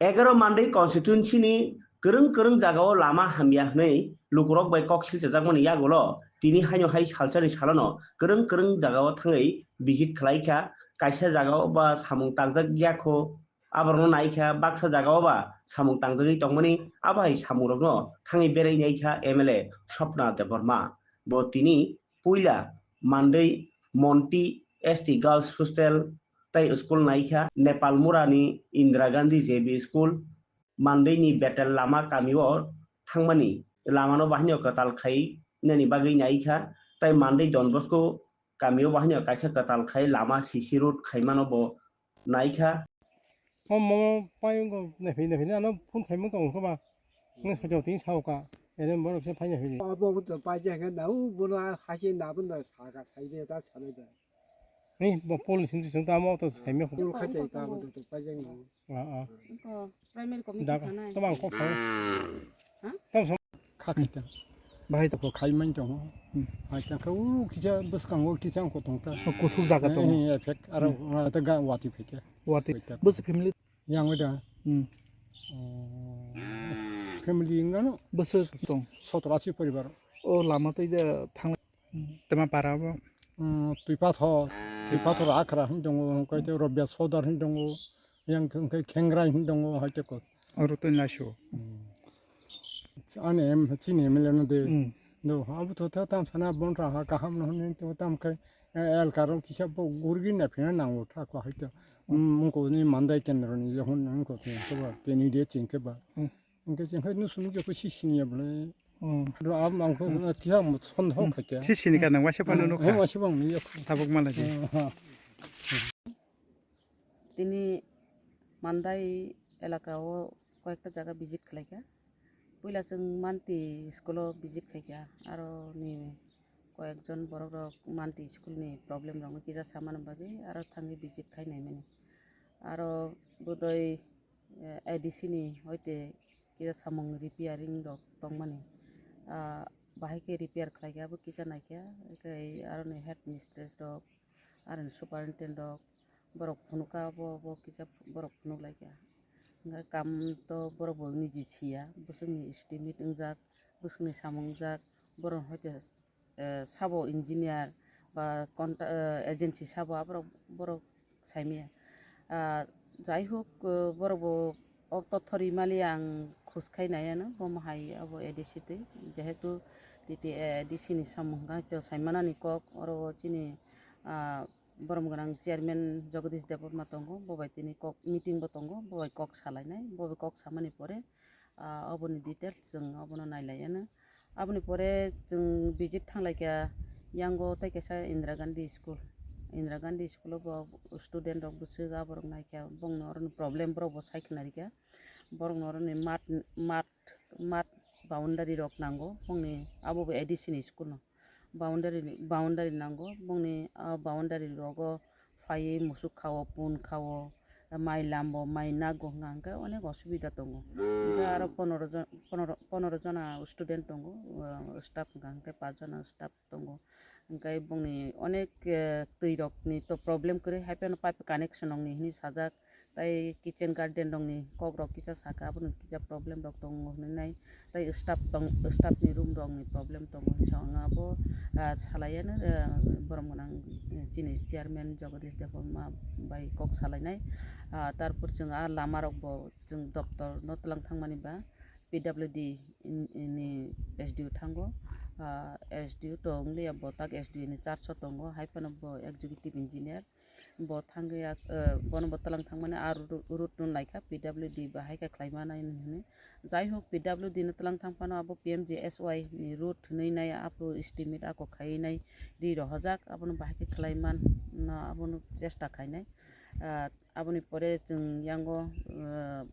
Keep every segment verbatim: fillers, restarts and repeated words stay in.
Egaroh Mandwi constituency ni kwrwng kwrwng jagao lama hamya hwnwi lukurok bai kok silchajakmani yagulo tini haino hai salsani salono kwrwng kwrwng jagao thangwi visit khlai kha, kaisa jagao ba samung tangjak ya kho, aborokno nai kha, baksa jagao ba samung tangjagwi tongmani abo hai samungrokno thangwi berwi nai kha M L A Swapna Debbarma. Bo tini puila Mandwi Monti S T Girls Hostel tei school naikha Nepal Murani Indira Gandhi J B School, Mandwi ni Betel Lama kamio thangmani lamano bahaino kwtal khainani bagwi naikha, tei Mandwi Don Bosco kamio bahaino kaisa kwtal khai lama C C road khaimano bo naikha. O mo pai wngkha, naiphi naiphi ano phone khaimang tong kha ba. Nang sajao tini sao ka. Ere borok se phanya phili. Abo bo to pai jeng na u bono hasi na bono sa ka sai de ta sa de. Ni bo pol ni sim sim ta mo to sai me. Pol kha jai ta bo to pai jeng na. A a. Ko primary committee. Da ka. Thanai. Tama ko kha. Ha? Tam sam. Kha khai ta. Bahai to ko khai man tong. Hmm. Hai ta ka u kisa bwskango kisa ko tong ta. Kuthuk jaga tong. Eh, eh, effect aro ta ga wati pheke. Wati. Bwswk family. Yang weda. Hmm. Oh. Family wngano. Bwswk tong. Sotoro asi poribar. O lama tei de thang. Tema para bo. Hmm, twi pathor. Twi pathor akra hin tongo, hwnkhe tei robya sodar hin tongo. Yang hwnkhe khengrai hin tongo, hai tei ko. Oro tei naisio. Hmm. Ani em, chini M L A no de. Hmm. Do, abo to ta tam sana bon ra ha kaham no hin to tam khai. Eh, elkar rok kisa bo gurgi na phina nango tha ko hai to. Hmm. Hmm, ko ni Mandai kendro ni jehon nang ko chini to ba, keni de ching ke ba. Hmm. Hwnkhe chwng hai nw sumuk ya kho si sini ya bwle. Hmm. Ro ab mang kho kisa mo son ho khacha. Si sini ka nang waisa phano nukha. Waisa bang ni ya kho. Tabuk malai di. Hmm, ha. Tini Mandai elaka o koyekta jaga visit khlaikha. Puila chwng Manti school o visit khaikha. Aro ni koyekjon borok rok Manti school ni problem rok no kisa samani bagwi aro thangwi visit khai naimani. Aro bodoi eh, A D C ni hoite kisa samung repairing rok tongmani. Ah, bahai khe repair khlai khe abo kisa naikha, tei aroni head mistress rok, aroni superintendent rok, borok phunukha abo, abo kisa borok phunuk laikha. Hwnkhe kam to borok bo niji siya, bwswkni estimate wngjak, bwswkni samung wngjak, borok hoite eh, sabo engineer ba contra-, eh, agency sabo aborok borok saimaya. Ah, jai hok, eh, borok bo o totho rimali ang khus khai nai ano, bomo hai abo A D C twi, jehetu T T A A D C ni samung hwnkha to saimanani kok, oro chini, ah, borom gwnang chairman Jagadish Debbarma tongo, bo bai tini kok meeting bo tongo, bo bai kok salainai, bo bai kok samani pore, ah, oboni details chwng obono nailaiano. Aboni pore chwng visit thanglaikha yango tei kaisa Indira Gandhi School. Indira Gandhi School o bo student rok bwswk aborok naikha, bongni oroni problem borok bo sai khna rikha. Borokni oroni mat, mat, mat boundary rok nango, bongni abo bo A D C ni school no. Boundary ni, boundary nango, bongni ah, boundary rogo phaiwi musuk khao, pun khao, mai lambo, mai nago hwnka hwnkhe onek osubida tongo. Hwnkhe aro ponoro jon, ponoro, ponoro jona student tongo, ah, staff hwnka hwnkhe paanch jona staff tongo. Hwnkhe bongni onek, eh, twi rokni to problem kwrwi, hai phano pipe connection rokni hwnwi sajak. Tai kitchen garden rokni kok rok kisa saka, abono kisa problem rok tongo hinwi nai, tai staff tong, staff ni room rokni problem tongo hinwi sa abo, ah, salaiya no, ah, borom gwnang, eh, chini chairman Jagadish Debbarma bai kok salainai. Ah, tarpor chwng ah lama rok bo chwng doctor no twlang thangmani ba P W D ni S D O thango, ah, S D O to wngliya bo tak S D O ni charge o tongo, hai phano bo executive engineer. Bo thangwi, ah, bono bo twlang thangmani ah road, road no naikha P W D bahai khe khlai manai hinwi. Jai hok P W D no twlang thang phano abo P M G S Y ni road hinwi nai aphuru estimate ako khaiwi nai ri rohojak, abono bahai khe khlai man no abono chesta khainai. Ah, aboni pore chwng yango, ah,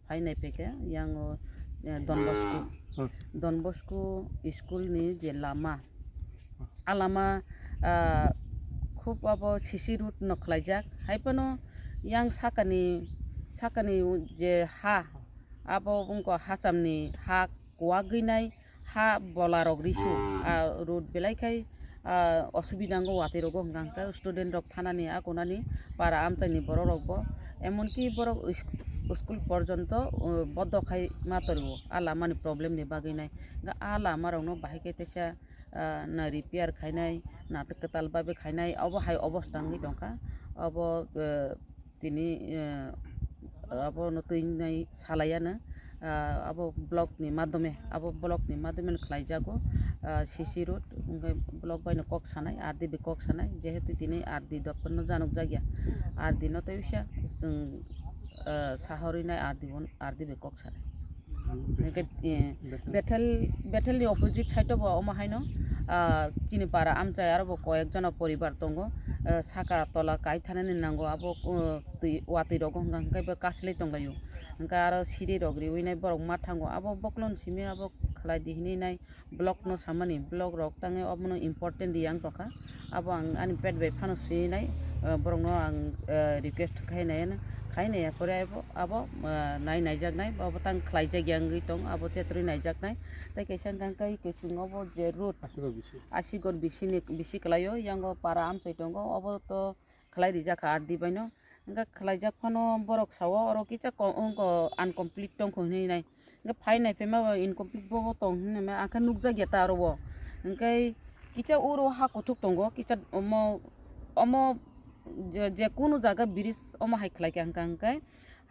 phainai phaikhe yango, eh, Don Bosco. Hmm. Don Bosco school ni je lama, a lama, ah, khub abo C C road no khlaijak. Hai phano yang sakani, sakani je ha, abo wngkha hacham ni ha kuwagwi nai, ha bola rok risu, ah, road belai khai, ah, osubida wngo watwi rogo hwnkha hwnkhe student rok thanani akonani para amchaini borok rok bo, emonki borok is-, school porjonto, uh, bodo khai ma torio, a lama ni problem ni bagwi nai. Hwnkhe a lama rok no bahai khe teisa, uh, na repair khainai, na kwtal bai bai khainai, obo hai obosta wngwi tongkha. Obo, uh, tini, uh, abo no twi nai salai ano, uh, abo block ni madhyome, abo block ni madhyome no khlai jago, uh, C C road, hwnkhe block bai no kok sanai, R D bai kok sanai, jehetu tini R D doptor no janok jak ya, R D no tei wngsa chwng, uh, sahorwi nai R D bo, R D bai kok sanai. Hwnkhe, eh, Bethel, Bethel ni opposite side o bo omo haino, ah, chini para amchai aro bo koyek jona poribar tongo, eh, saka tola kai thanani nango abo, eh, twi, watwi rogo hwnkha hwnkhe bo kaslai tonglaio. Hwnkhe aro siri rok riwi nai borok ma thango abo boklon simi abo khlai di hinwi nai block no samani, block rok tangwi obono important di yang tongkha. Abo ang ani pet bai phano swi nai, eh, borok no ang, eh, request khai nai, khai nai ya pore abo, abo, eh, nai naijak nai, abo tang khlai jak ya wngwi tong, abo chetrwi naijak nai. Tei kaisa hwnkha hwnkhe kwchwng obo je road Asigor bisi. Asigor bisi ni, bisi kwlai o, yango para amchai tongo, obo to khlai rijak kha R D bai no. Hwnkhe khlaijak phano borok sao oro kisa ko-, wngko uncomplete tongkho hinwi nai. Hwnkhe phai nai phaima bo incomplete bo tong hinwi ma, ang khe nukjak ya ta aro bo. Hwnkhe kisa uro ha kuthuk tongo, kisa omo, omo je, je kunu jaga bridge omo hai khlai kha hwnkha hwnkhe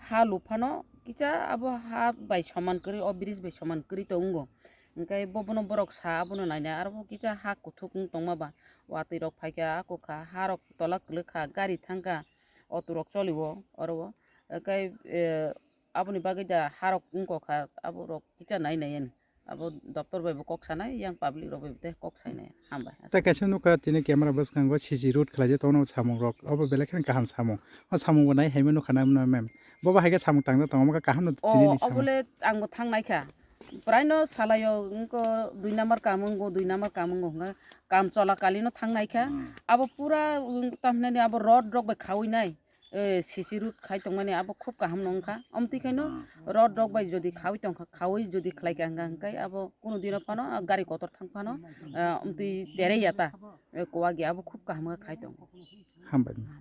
ha lu phano kisa abo ha bai soman kwrwi, o bridge bai soman kwrwi tongo. Hwnkhe bo bono borok sa abono nainai, aro bo kisa ha kuthuk wng tongma ba, watwi rok phaikha, ako kha, ha rok tola kwlwk kha, gari thangkha, auto rok choli o oro o. Hwnkhe, eh, aboni bagwi da ha rok wngkok kha, abo rok kisa nai nai ani. Abo doptor bai bo kok sanai, yang public rok bai bo tei kok sainai. Hambai. Tei kaisa nukha tini camera bwskango C C road khlaijak tongo samung rok, obo belai kheno kaham samung. O samung bo nai haima nukha na mem. Bobo hai khe samung tangna tongo, omo khe kaham no tini ni samung. Obole ang bo thang nai kha. Prai no salai o wngko dui number kam wngo, dui number kam wngo hwnga. Kam chola kali no thang nai kha. Hmm. Abo pura, um, tamhinani abo rod rok bai khawi nai. Eh, C C road khai tongmani abo khub kaham no wngkha. Omtwi khaino Hmm. rod rok bai jodi khawi tongkha, khawi jodi khlai kha hwnga hwnkhe abo kunu dino phano, ah, gari kotor thang phano, ah, omtwi terei ya ta. Eh, kuwagi abo khub kaham khe khai tongo. Hambai.